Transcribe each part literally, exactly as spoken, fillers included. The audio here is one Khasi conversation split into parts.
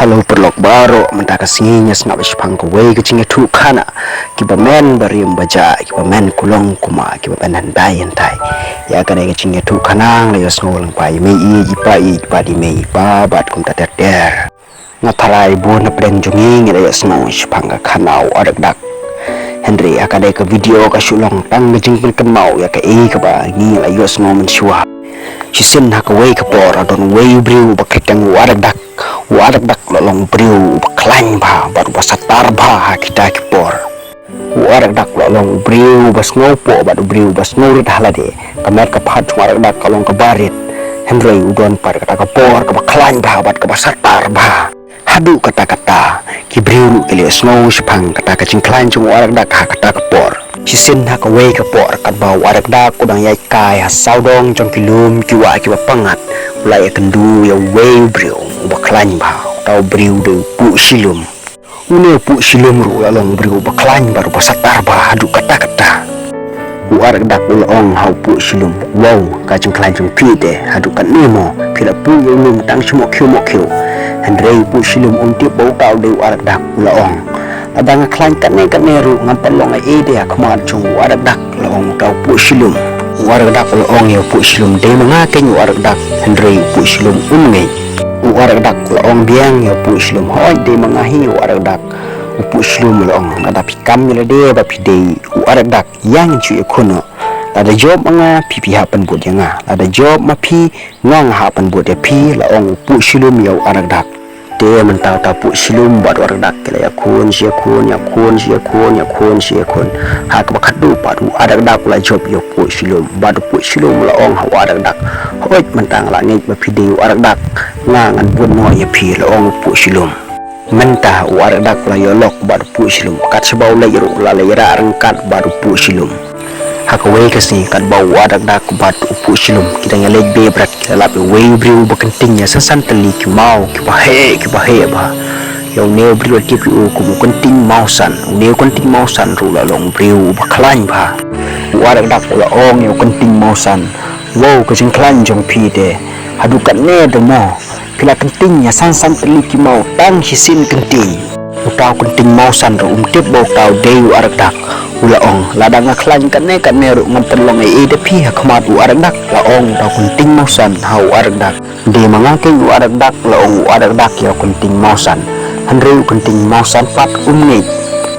Hello paralok baroh, mynta ka sngi ngi sngap shaphang kawei ka jingïathuh khana kiba men barim bajah, kiba men kulong kuma, kiba men hyndai hyntai. Ïa kane ka jingïathuh khana nga la ïohsngew lyngba i mei i, i pa i, i pa i mei i pa bad kumta ter ter. Nga tharai bun na pdeng jong ngi ngi la ïohsngew shaphang ka khana u Arakdak. Hynrei ha kane ka video ka shu long tang ka jingpynkynmaw ïa kaei kaba ngi la ïohsngew mynshuwa. Shisien ha kawei ka por la don uwei u briew uba kyrteng u Arakdak. U Arakdak la long u briew uba khlaiñ bha bad uba satar bha ha kita ki por. U Arakdak la long u briew uba sngewpoh bad u briew uba sngewrit ha lade. Ka met ka phad jong u Arakdak ka long kaba rit. Hynrei u don pat kata ka por kaba khlaiñ bha bad kaba satar bha. Haduh katta katta ki briew ruh ki la ïohsngew shaphang kata ka jingkhlaiñ jong u Arakdak ha kata ka por. Shisien ha kawei ka por katba u Arakdak u dang ïaid kai ha sawdong jong ki lum ki wah kiba pyngngad, u la ïakynduh ïa uwei u briew uba khlaiñ bha, uta u briew u dei u Puh Shilum. Une u Puh Shilum ruh u la long u briew uba khlaiñ bad uba satar bha haduh katta katta. U Arakdak u la ong ha u Puh Shilum, "Wow, ka jingkhlaiñ jong phi te, haduh katne mo phi la puh ïa u lum tang shi mohkhiew mohkhiew." Hynrei u Puh Shilum um tip ba uta u dei u Arakdak, u la ong, "Lada nga khlaiñ katne katne ruh ngam pat long ei ei de ha khmat jong u Arakdak," la ong uta u Puh Shilum. U Arakdak u la ong ïa u Puh Shilum, "Dei ma nga keiñ u Arakdak." Hynrei u Puh Shilum um ngeit. U Arakdak u la ong biang ïa u Puh Shilum, "Hooid, dei ma nga hi u Arakdak." U Puh Shilum u la ong, "Lada phi kam ïa lade ba phi dei u Arakdak, ïa ngin shu ïakhun noh. Lada jop ma nga phi, phi hap ban bud ïa nga. Lada jop ma phi, nga nga hap ban bud ïa phi," la ong u Puh Shilum ïa u Arakdak. Te mynta uta u Puh Shilum bad u Arakdak ki la ïakhun shi ïakhun, ïakhun shi ïakhun, ïakhun shi ïakhun. Ha kaba khatduh pat u Arakdak u la jop ïa u Puh Shilum bad u Puh Shilum u la ong ha u Arakdak, "Hooid, mynta nga la ngeit ba phi dei u Arakdak, nga ngan bud noh ïa phi," la ong u Puh Shilum. Mynta u Arakdak u la ïoh lok bad u Puh Shilum, kat shaba u leit ruh u la leit rah ryngkat bad u Puh Shilum. Ha kawei ka sngi katba u Arakdak bad u Puh Shilum ki dang ïaleit beh bret, ki la lap ïa uwei u briew uba kynting ïa san san tylli ki maw kiba heh kiba heh bha. Ïa une u briew la tip ïa u kum u Kynting Mawsan. Une u Kynting Mawsan ruh la long u briew uba khlaiñ bha. U Arakdak u la ong ïa u Kynting Mawsan, "Wow, ka jingkhlaiñ jong phi te, haduh katne de mo phi la kynting ïa san san tylli ki maw tang shisien kynting?" Uta u Kynting Mawsan ruh um tip ba uta u dei u Arakdak. U la ong, "Lada nga khlaiñ katne katne ruh ngam pat long ei ei da phi ha khmat u Arakdak," la ong uta u Kynting Mawsan ha u Arakdak. "Dei ma nga keiñ u Arakdak," la ong u Arakdak ïa u Kynting Mawsan. Hynrei u Kynting Mawsan pat um ngeit.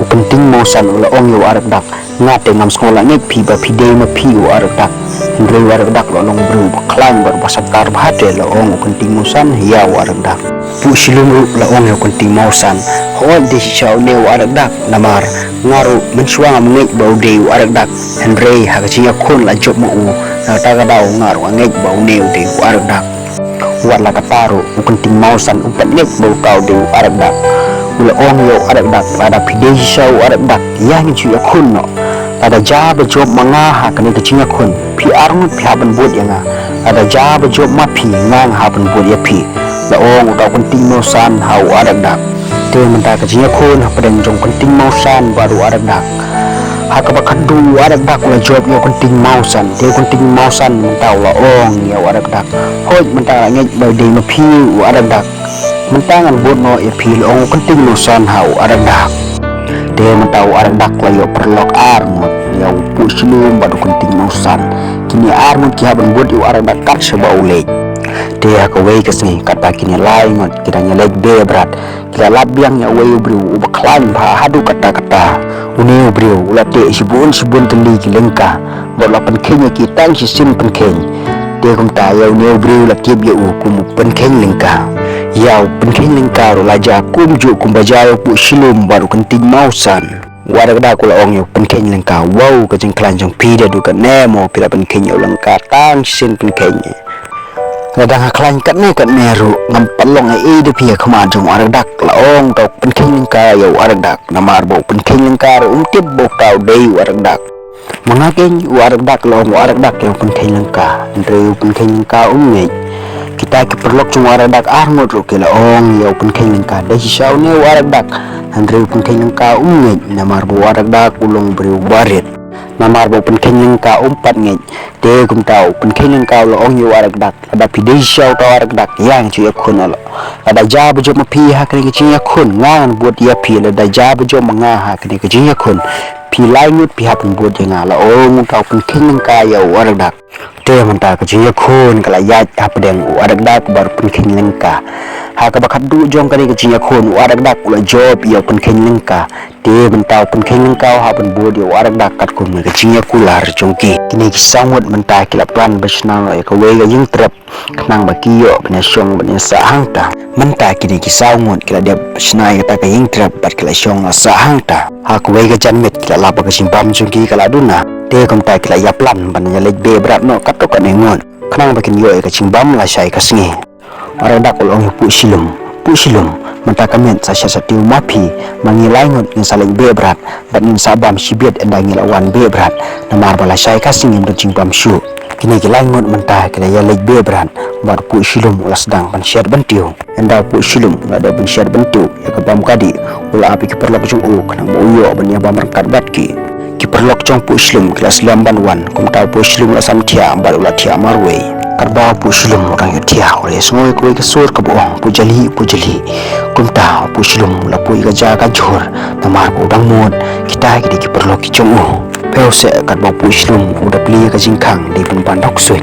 U Kynting Mawsan u la ong ïa u Arakdak, "Nga te ngam sngew la ngeit phi ba phi dei ma phi u Arakdak." Hynrei u Arakdak la long u briew uba khlaiñ bad uba satar bha te la ong u Kynting Mawsan ïa u Arakdak. Puh Shilum ruh la ong ïa u Kynting Mawsan, "Hooid, dei shisha une u Arakdak, namar nga ruh mynshuwa ngam ngeit ba u dei u Arakdak. Hynrei ha ka jingïakhun la jop ma u, na kata ka daw nga ruh nga ngeit ba une u dei u Arakdak." Wat la katta ruh u Kynting Mawsan um pat ngeit ba uta u dei u Arakdak. U la ong ïa u Arakdak, "Lada phi dei shisha u Arakdak, ïa ngin shu ïakhun noh. Lada jia ba jop ma nga ha kane ka jingïakhun, phi arngut phi hap ban bud ïa nga. Lada jia ba jop ma phi, nga nga hap ban bud ïa phi," la ong uta u Kynting Mawsan ha u Arakdak. Te mynta ka jingïakhun hapdeng jong u Kynting Mawsan bad u Arakdak. Ha kaba khatduh u Arakdak u la jop ïa u Kynting Mawsan. Te u Kynting Mawsan mynta u la ong ïa u Arakdak, "Hooid, mynta nga la ngeit ba dei ma phi u Arakdak. Mynta ngan bud noh ïa phi," la ong u Kynting Mawsan ha u Arakdak. Te mynta u Arakdak la ïoh paralok arngut, ïa u Puh Shilum bad u Kynting Mawsan. Kine arngut ki hap ban bud ïa u Arakdak kat shaba u leit. Te ha kawei ka sngi katba kine lai ngut ki dang ïaleit beh bret, ki la lap biang ïa uwei u briew uba khlaiñ bha haduh katta katta. Une u briew u la teh shibun shibun tylli ki lyngka bad u la pynkheiñ ïa ki tang shisien pynkheiñ. Te kumta ïa une u briew la tip ïa u kum u pynkheiñ lyngka. Ïa u pynkheiñ lyngka ruh la jia kumjuh kumba jia ïa u Puh Shilum bad u Kynting Mawsan. U Arakdak u la ong ïa u pynkheiñ lyngka, "Wow, ka jingkhlaiñ jong phi de haduh katne mo phi la pynkheiñ ïa u lyngka tang shisien pynkheiñ? Lada nga khlaiñ katne katne ruh ngam pat long ei ei da phi ha khmat jong u Arakdak," la ong uta u pynkheiñ lyngka ïa u Arakdak. Namar ba u pynkheiñ lyngka ruh um tip ba uta u dei u Arakdak. "Ma nga keiñ u Arakdak," la ong u Arakdak ïa u pynkheiñ lyngka. Hynrei u pynkheiñ lyngka um ngeit. Kita ki paralok jong u Arakdak arngut ruh ki la ong ïa u pynkheiñ lyngka, "Dei shisha une u Arakdak." Hynrei u pynkheiñ lyngka um ngeit, namar ba u Arakdak u long u briew uba rit. Namar ba u pynkheiñ lyngka um pat ngeit. Te kumta u pynkheiñ lyngka u la ong ïa u Arkdak, lada phi dei shisha uta u Arkdak, ïa nga ju ïakhun ïa la. Lada jia ba jop ma phi ha kane ka jingïakhun, nga ngan bud ïa phi, lada jia ba jop ma nga ha kane ka jingïakhun, phi lai ngut phi hap ban bud ïa nga, la ong uta u pynkheiñ lyngka ïa u Arkdak. Te mynta ka jingïakhun ka la ïaid hapdeng u Arkdak bad u pynkheiñ lyngka. Ha kaba khatduh jong kane ka jingïakhun u Arkdak u la jop ïa u pynkheiñ lyngka. Te mynta u pynkheiñ lyngka u hap ban bud ïa u Arkdak katkum ka jingïakular jong ki. Kine ki saw ngut mynta ki la plan ban shna ïa kawei ka ïingtrep khnang ba ki ïoh ban ïashong ban ïasah hangta. Mynta kine ki saw ngut ki la dep shna ïa kata ka ïingtrep bad ki la shong la sah hangta. Ha kawei ka janmiet ki la lap ba ka jingbam jong ki ka la duna. Te kumta ki la ïa plan ban ïaleit beh brat noh katto katne ngut khnang ba kin ïoh ïa ka jingbam lashai ka sngi. U Arkdak u la ong ïa u Puh Shilum, Puh Shilum, mynta ka miet sa shet sa tiew ma phi, ma ngi lai ngut ngin sa leit beh brat bad ngin sa bam shibit ynda ngi la wan beh brat, namar ba lashai ka sngi ngim don jingbam shuh. Kine ki lai ngut mynta ki la ïaleit beh brat bad u Puh Shilum u la sdang ban shet ban tiew. Ynda u Puh Shilum u la dep ban shet ban tiew ïa ka bam kadi, u la ap ïa ki paralok jong u khnang ba u ïoh ban ïa bam ryngkat bad ki. Ki paralok jong u Puh Shilum ki la slem ban wan, kumta u Puh Shilum u la sam thiah bad u la thiah marwei. Katba u Puh Shilum u dang ïohthiah u la ïa sngew ïa kawei ka sur kaba ong, Puh Jali, Puh Jali. Kumta u Puh Shilum u la poi ïa ka ja ka jhur, namar ba u dang mut kita ki dei ki paralok ki jong u. Phi ïohi katba u Puh Shilum u da plie ïa ka jingkhang dei pynban da u ksuid.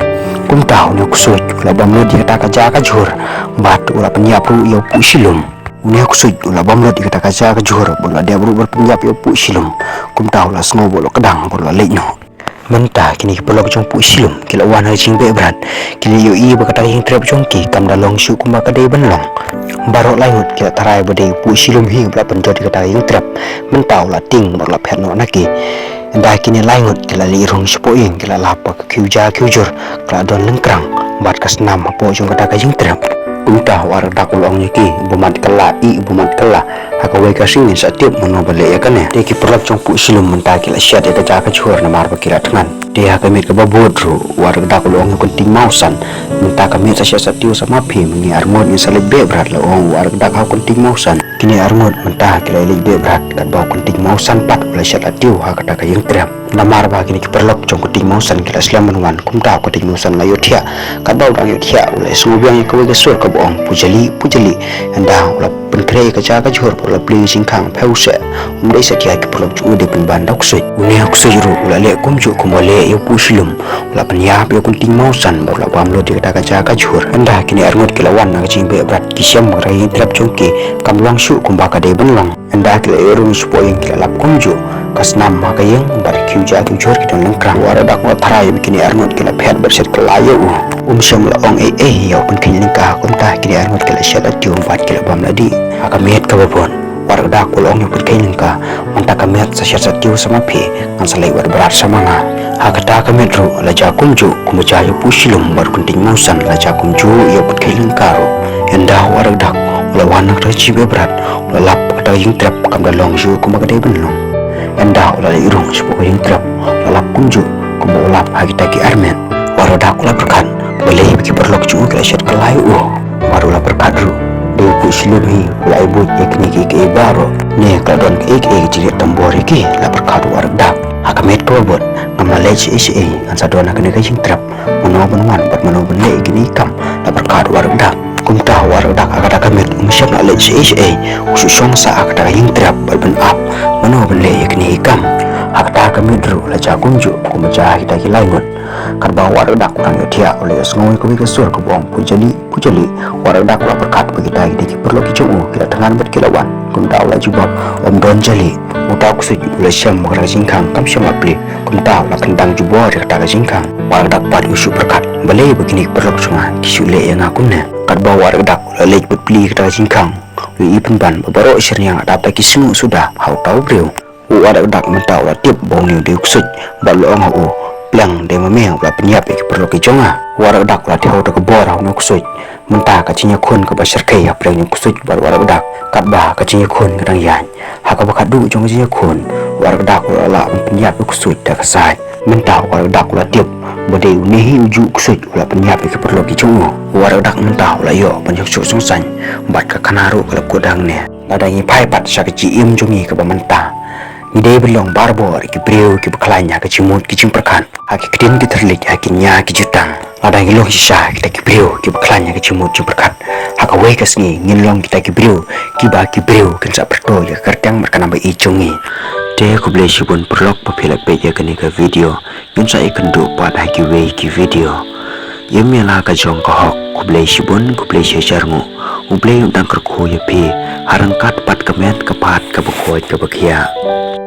Kumta une u ksuid u la bam lut ïa kata ka ja ka jhur bad u la pynïap ruh ïa u Puh Shilum. Une u ksuid u la bam lut ïa kata ka ja ka jhur bad u la dep ruh ban pynïap ïa u Puh Shilum. Kumta u la sngew ba u la kdang bad u la leit noh. Mynta kine ki paralok jong u Puh Shilum ki la wan ha ka jingbeh brat, ki la ïohi ba kata ka ïingtrep jong ki kam da long shuh kumba ka dei ban long. Baroh lai ngut ki la tharai ba dei u Puh Shilum hi ba la pynjot ïa kata ka ïingtrep. Mynta u la tieng bad u la phet noh na ki. Ynda kine lai ngut ki la leit rung shapoh ïing ki la lap ba ka khiew ja khiew jhur ka la don lyngkrang bad ka snam hapoh jong kata ka ïingtrep. Kumta u Arkdak u la ong ïa ki, bymmat kylla, ih bymmat kylla. Ha kawei ka sngi ngin sa tip mano ba leh ïa kane. Te ki paralok jong u Puh Shilum mynta ki la shet ïa ka ja ka jhur namar ba ki la thngan. Te ha ka miet kaba bud ruh u Arkdak u la ong ïa u Kynting Mawsan, mynta ka miet sa shet sa tiew sa ma phi, ma ngi arngut ngin sa leit beh brat, la ong u Arkdak ha u Kynting Mawsan. Kine arngut mynta ki la leit beh brat katba u Kynting Mawsan pat u la shet la tiew ha kata ka ïingtrep. Namar ba kine ki paralok jong u Kynting Mawsan ki la slem ban wan, kumta u Kynting Mawsan u la ïohthiah. Katba u dang ïohthiah u la ïa sngew biang ïa kawei ka sur kaba ong, Puh Jali, Puh Jali. Ynda u la pynkhreh ïa ka ja ka jhur bad u la plie ïa ka jingkhang, phi ïohi, um dei satia ki paralok jong u, dei pynban da u ksuid. Une u ksuid ruh u la leh kumjuh kumba leh ïa u Puh Shilum, u la pynïap ïa u Kynting Mawsan bad u la bam lut ïa kata ka ja ka jhur. Ynda kine arngut ki la wan na ka jingbeh brat ki shem ba ka ïingtrep jong ki kam long shuh kumba ka dei ban long. Ynda ki la ïa rung shapoh ïing ki la lap kumjuh ka snam ha ka ïing bad ka khiew ja khiew jhur ki don lyngkrang. U Arkdak u la tharai ba kine arngut ki la phet bad shet kylla ïa u. Um shym la ong ei ei ïa u pynkheiñ lyngka, kumta kine arngut ki la shet la tiew bad ki la bam la dih. Ha ka miet kaba bud u Arkdak u la ong ïa u pynkheiñ lyngka, mynta ka miet sa shet sa tiew sa ma phi, ngan sa leit wad brat sa ma nga. Ha kata ka miet ruh la jia kumjuh kumba jia ïa u Puh Shilum bad u Kynting Mawsan, la jia kumjuh ïa u pynkheiñ lyngka ruh. Ynda u Arkdak u la wan na kata ka jingbeh brat, u la lap ba kata ka ïingtrep kam da long shuh kumba ka dei ban long. Ynda u la leit rung shapoh ka ïingtrep, u la lap kumjuh kumba u lap ha kita ki armiet. U Arkdak u la pyrkhat balei ba ki paralok jong u ki la shet kylla ïa u. Bad u la pyrkhat ruh, dei u Puh Shilum hi u la ai buit ïa kine kiei kiei baroh, ne ka la don kaei kaei ka jingleh tombor ïa ki, la pyrkhat u Arkdak. Ha ka miet kaba bud, ngam lah leit shaei shaei, ngan sa don ha kane ka ïingtrep. Mano ban wan bad mano ban leh ïa kine ki kam, la pyrkhat u Arkdak. Kumta u Arkdak ha kata ka miet um shym lah leit shaei shaei, u shu shong sah ha kata ka ïingtrep bad ban ap mano ban leh ïa kine ki kam. Ha kata ka miet ruh la jia kumjuh kumba jia ha kita ki lai ngut. Katba u Arkdak u dang ïohthiah u la ïa sngew ïa kawei ka sur kaba ong, Puh Jali, Puh Jali. U Arkdak u la pyrkhat ba kita ki dei ki paralok ki jong u, ki la thngan bad ki la wan. Kumta u la jubab, ym don jali. Uta u ksuid u la shem ba kata ka jingkhang kam shym la plie. Kumta u la kyndang jubor ïa kata ka jingkhang. U Arkdak pat u shu pyrkhat, balei ba kine ki paralok jong nga ki shu leh ïa nga kumne. Katba u Arkdak u la leit bad plie ïa kata ka jingkhang, u ïohi pynban ba baroh shi rynïang la dap da ki shnguh suda ha uta u briew. U Arkdak mynta u la tip ba une u dei u ksuid bad u la ong ha u, pleng, dei ma me u la pynïap ïa ki paralok ki jong nga. U Arkdak u la thew da ka bor ha une u ksuid. Mynta ka jingïakhun kaba shyrkhei hapdeng une u ksuid bad u Arkdak, katba ka jingïakhun ka dang ïaid. Ha kaba khatduh jong ka jingïakhun, u Arkdak u la lah ban pynïap ïa u ksuid da ka sait. Mynta u Arkdak u la tip ba dei une hi u juh u ksuid u la pynïap ïa ki paralok ki jong u. U Arkdak mynta u la ïoh ban ïoh suk suk saiñ bad ka khana ruh ka la kut hangne. Lada ngi phai pat sha ka jingim jong ngi kaba mynta, Ngi dei ban long barabor ki briew kiba khlaiñ ha ka jingmut ki jingpyrkhat, ha ki ktien ki thylliej, ha ki nia ki jutang. Lada ngi long shisha kita ki briew kiba khlaiñ ha ka jingmut jingpyrkhat, ha kawei ka sngi ngin long kita ki briew kiba ki briew kin sa pyrto ïa ka kyrteng bad ka namba ïeit jong ngi. Te khublei shibun paralok ba phi la peit ïa kane ka video. Ngin sa ïakynduh pat ha kiwei ki video. Im ïa la ka jong ka hok. Khublei shibun, khublei shihajar nguh. U Blei un dang kyrkhu ïa phi ha ryngkat bad ka met ka phad kaba khuid kaba khiah.